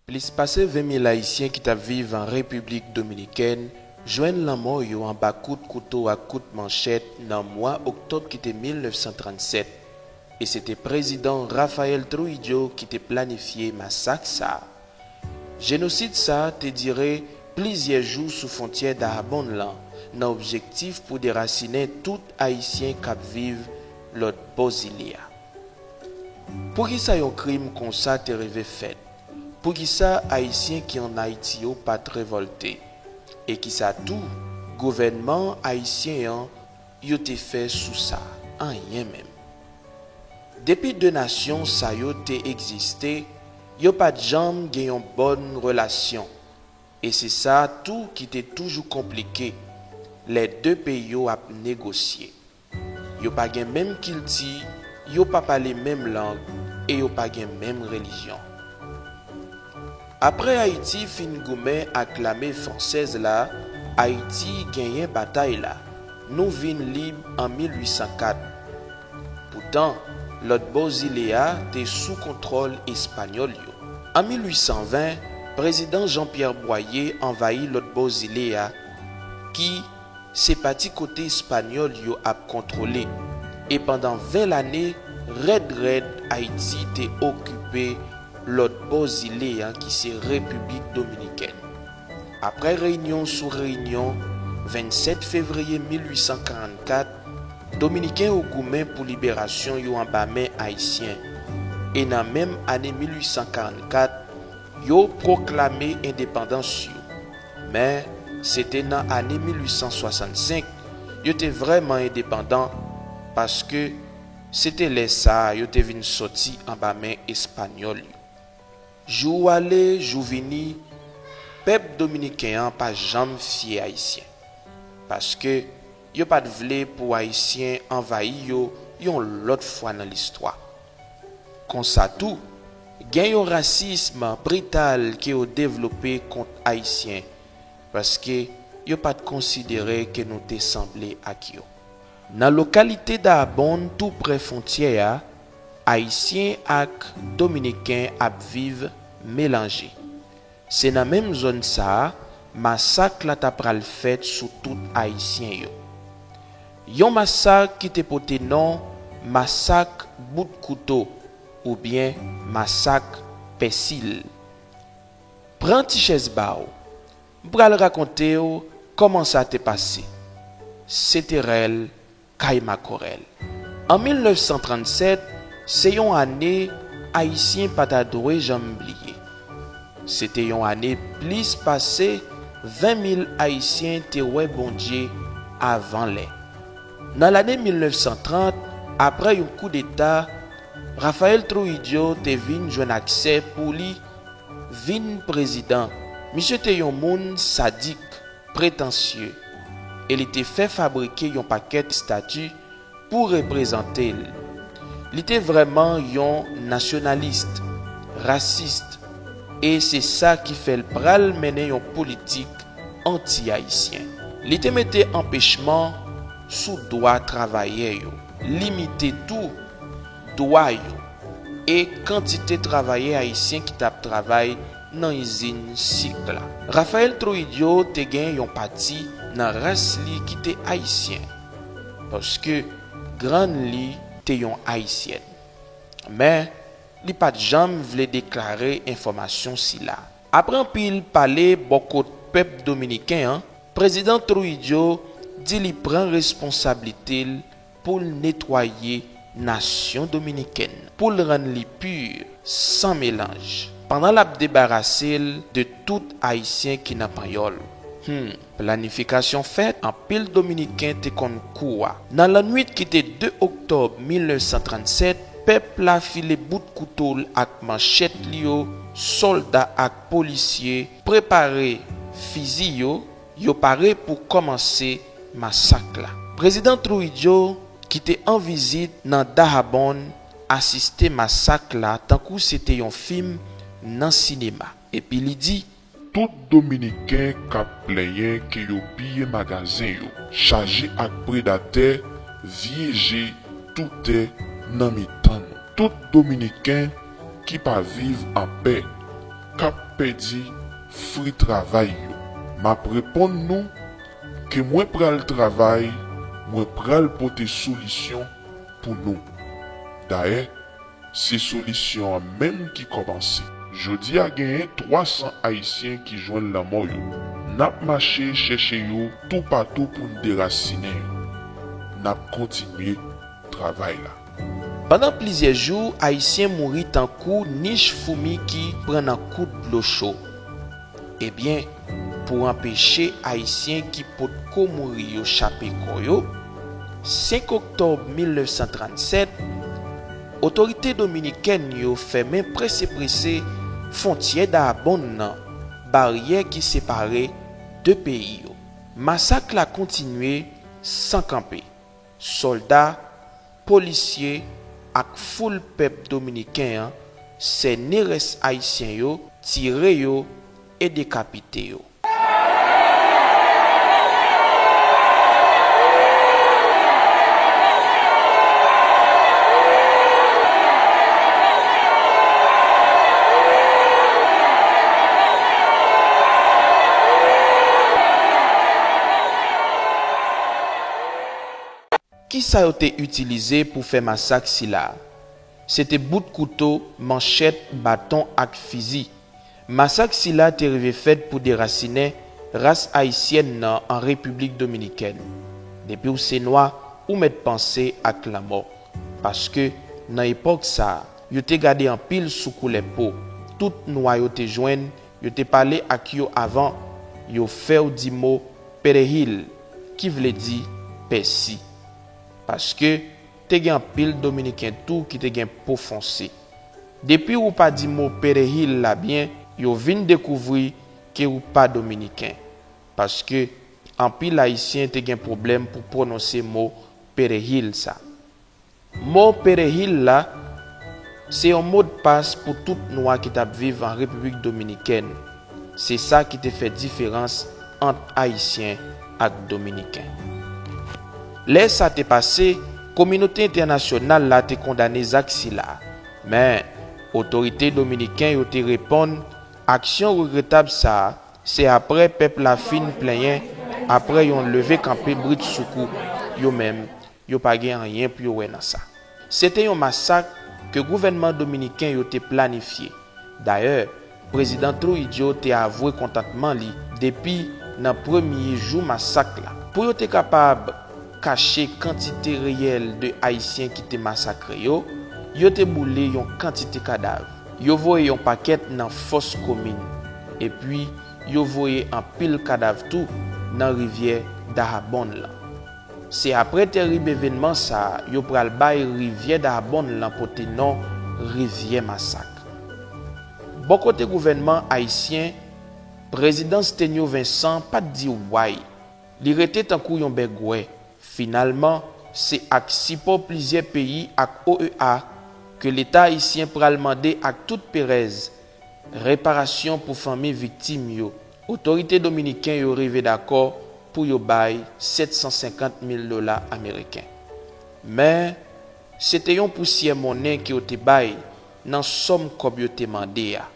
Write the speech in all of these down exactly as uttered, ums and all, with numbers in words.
Plis pase ven mil Ayisyen ki t ap viv an Repiblik Dominikèn jwenn lanmò yo anba kout kouto ak kout manchèt nan mwa oktòb ki te mil nèf san trannsèt, e se te Prezidan Rafael Trujillo ki te planifye masak sa a. Jenosid sa a te dire plizyè jou sou fwontyè Dahabon lan, nan objektif pou derasinen tout Ayisyen k ap viv lòt bò zile a. Poukisa yon krim konsa te rive fèt? Poukisa Ayisyen ki ann Ayiti yo pa t revòlte? E kisa tou gouvènman ayisyen an yo te fè sou sa? Anyen menm. Depi de nasyon sa yo te egziste, yo pa t janm gen yon bòn relasyon. E se sa tou ki te toujou konplike lè de peyi yo ap negosye. Yo pa gen menm kilti, yo pa pale menm lang, e yo pa gen menm relijyon. Apre Ayiti fin goumen ak lame fransèz la, Ayiti genyen batay la. Nou vin lib an mil uit san kat. Poutan, lòt bò zile a te sou kontwòl espanyòl yo. An mil uit san ven, Prezidan Jean-Pierre Boyer anvayi lòt bò zile a, ki se pati kote espanyòl yo ap kontwole. E pandan ven lane, rèd rèd Ayiti te okipe lòt bò zile a ki se Repiblik Dominikèn. Apre reyinyon sou reyinyon, vennsèt fevriye mil uit san karannkat, Dominiken yo goumen pou liberasyon yo anba men Ayisyen. E nan menm ane mil uit san karannkat, yo pwoklame endepandans yo. Men, se te nan ane mil uit san swasannsenk yo te vrèman endepandan, paske se te lè sa a yo te vin sòti anba men espanyòl yo. Jou ale, jou vini, pèp dominiken an pa janm fye Ayisyen, paske yo pa t vle pou Ayisyen anvayi yo yon lòt fwa nan listwa. Konsa tou, gen yon rasism brital ke yo devlope kont Ayisyen, paske yo pa t konsidere ke nou te sanble ak yo. Nan lokalite Dahabon, tou prè fwontyè a, Ayisyen ak Dominiken ap viv melanje. Se nan menm zòn sa a, masak la ta pral fèt sou tout Ayisyen yo. Yon masak ki te pote non Masak Bout Kouto, oubyen Masak Pèsil. Pran ti chèz ba w. M pral rakonte w kòman sa te pase. Se te rèl kay makòrèl. An mil nèf san trannsèt, se yon ane Ayisyen pa ta dwe janm bliye. Se te yon ane plis pase ven mil Ayisyen te wè Bondye avan lè. Nan lane mil nèf san trant, apre yon koudeta, Rafael Trujillo te vin jwenn aksè pou li vin prezidan. Misye te yon moun sadik, pretansye, e li te fè fabrike yon pakèt estati pou reprezante l. Li te vrèman yon nasyonalis, rasis, e se sa ki fè l pral mennen yon politik anti-ayisyen. Li te mete anpechman sou dwa travayè yo, limite tou dwa yo, e kantite travayè ayisyen ki t ap travay nan izin sik la. Rafael Trujillo te gen yon pati nan ras li ki te ayisyen, paske grann li te yon ayisyèn. Men, li pa t janm vle deklare enfòmasyon sila. Apre anpil pale bò kot pèp dominiken an, Prezidan Trujillo di li pran responsablite l pou l netwaye nasyon dominikèn, pou l rann li pi, san melanj, pandan l ap debarase l de tout Ayisyen ki nan panyòl. Hmm, planifikasyon fèt, anpil Dominiken te konn kou a. Nan lannwit ki te de oktòb mil nèf san trannsèt, pèp la file bout kouto l ak manchèt li yo, sòlda ak polisye prepare fizi yo, yo pare pou kòmanse masak la. Prezidan Trujillo, ki te an vizit nan Dahabon, asiste masak la tankou se te yon fim nan sinema. Epi li di, tout Dominiken k ap plenyen ke yo piye magazen yo, chaje ak predatè, vye je, toutè nan mitan nou. Tout Dominiken ki pa viv anpè, k ap pèdi fri travay yo. M ap reponn nou ke mwen pral travay, mwen pral pote solisyon pou nou. Dayè, se solisyon an menm ki kòmanse. Jodi a genyen twa san Ayisyen ki jwenn lanmò yo. N ap mache chèche yo toupatou pou n derasinen yo. N ap kontinye travay la. Pandan plizyè jou, Ayisyen mouri tankou nich foumi ki pran nan kou dlo cho. Ebyen, pou anpeche Ayisyen ki potko mouri yo chape kò yo, senk oktòb mil nèf san trannsèt, otorite dominikèn yo fèmen prese prese fwontyè Dahbonn nan, baryè ki separe de peyi yo. Masak la kontinye san kanpe. Sòlda, polisye ak foul pèp dominiken an sène rès Ayisyen yo, tire yo e dekapite yo. Kisa yo te itilize pou fè masak sila a? Se te bout kouto, manchèt, baton ak fizi. Masak sila te rive fèt pou derasinen ras ayisyèn nan an Repiblik Dominikèn. Depi w se nwa, ou mèt panse ak lanmò. Paske, nan epòk sa a, yo te gade anpil sou koulè po. Tout nwa yo te jwenn, yo te pale ak yo avan, yo fè w di mo perejil, ki vle di pèsi. Paske, te gen anpil Dominiken tou ki te gen po fonse. Depi ou pa di mo perejil la byen, yo vin dekouvri ke ou pa Dominiken. Paske, anpil Ayisyen te gen pwoblèm pou pwononse mo perejil sa. Mo perejil la, se yon modpas pou tout nwa ki t ap viv an Repiblik Dominikèn. Se sa ki te fè diferans ant Ayisyen ak Dominiken. Lè sa te pase, kominote entènasyonal la te kondane zak sila. Men, otorite dominiken yo te reponn, aksyon regretab sa a, se apre pèp la fin plenyen, apre yon leve kanpe britsoukou, yo menm, yo pa gen anyen pou yo wè nan sa. Se te yon masak ke gouvènman dominiken yo te planifye. Dayè, Prezidan Trujillo te avwe kontantman li depi nan premye jou masak la. Pou yo te kapab kache kantite reyèl de Ayisyen ki te masakre yo, yo te boule yon kantite kadav. Yo voye yon pakèt nan fòs komin. Epi, yo voye anpil kadav tou nan rivyè Dahbonn lan. Se apre terib evènman sa a, yo pral bay rivyè Dahbonn lan pote non Rivyè Masak. Bò kote gouvènman ayisyen, Prezidan Stenio Vincent pa t di way. Li rete tankou yon bègwè. Finalman, se ak sipò plizyè peyi ak O E A ke Leta ayisyen pral mande ak tout perèz reparasyon pou fanmi viktim yo. Otorite dominiken yo rive dakò pou yo bay sèt san senkant mil dola ameriken. Men, se te yon pousyè monnen ke yo te bay nan sòm kòb yo te mande a.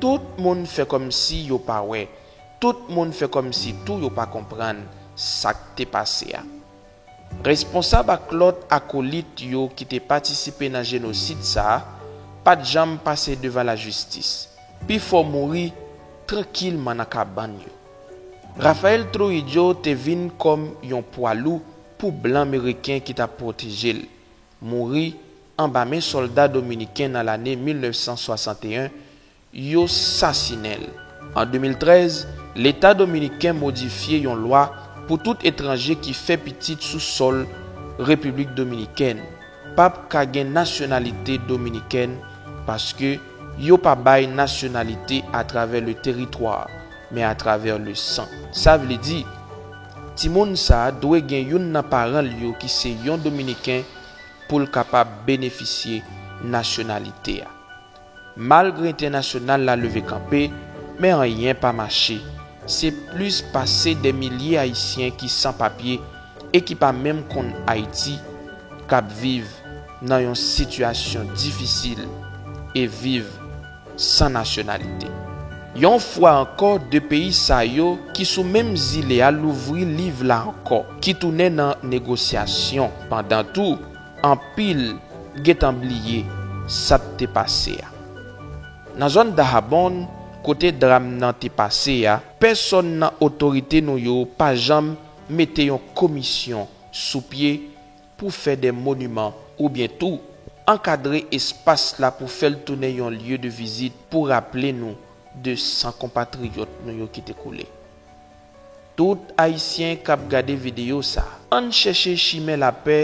Tout moun fè kòmsi yo pa wè. Tout moun fè kòmsi tou yo pa konprann sa k te pase a. Responsab ak lòt akolit yo ki te patisipe nan jenosid sa a pa t janm pase devan lajistis. Pifò mouri trankilman nan kabann yo. Rafael Trujillo te vin kòm yon pwa lou pou blan meriken ki t ap pwoteje l. Mouri anba men sòlda dominiken nan lane mil nèf san swasanteyen, yo sasinen l. An de mil trèz, Leta dominiken modifye yon lwa pou tout etranje ki fè pitit sou sòl Repiblik Dominikèn p ap ka gen nasyonalite dominikèn, paske yo pa bay nasyonalite atravè le teritwa, men atravè le san. Sa vle di, timoun sa a dwe gen youn nan paran l yo ki se yon Dominiken pou l kapab benefisye nasyonalite a. Malgre entènasyonal la leve kanpe, men anyen pa mache. Se plis pase de milye Ayisyen ki san papye e ki pa menm konn Ayiti k ap viv nan yon sitiyasyon difisil e viv san nasyonalite. Yon fwa ankò, de peyi sa yo ki sou menm zile a louvri liv la ankò, ki tounen nan negosyasyon. Pandan tou, anpil gentan bliye sa k te pase a. Nan zòn Dahabon, kote dram nan te pase a, pèsonn nan otorite nou yo pa janm mete yon komisyon sou pye pou fè de moniman oubyen tou ankadre espas la pou fè l tounen yon lye de vizit pou raple nou de san konpatriyòt nou yo ki te koule. Tout Ayisyen k ap gade videyo sa, ann chèche chimen lapè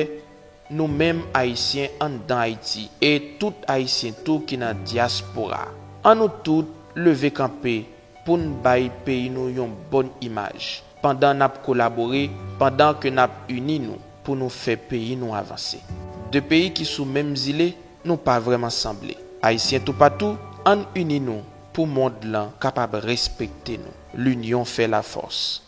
nou menm Ayisyen anndan Ayiti e tout Ayisyen tou ki nan dyaspora. Ann nou tout leve kanpe pou n bay peyi nou yon bòn imaj, pandan n ap kolabore, pandan ke n ap ini nou pou nou fè peyi nou avanse. De peyi ki sou menm zile, nou pa vrèman sanble. Ayisyen toupatou, ann ini nou pou mond lan kapab respekte nou. Linyon fè lafòs.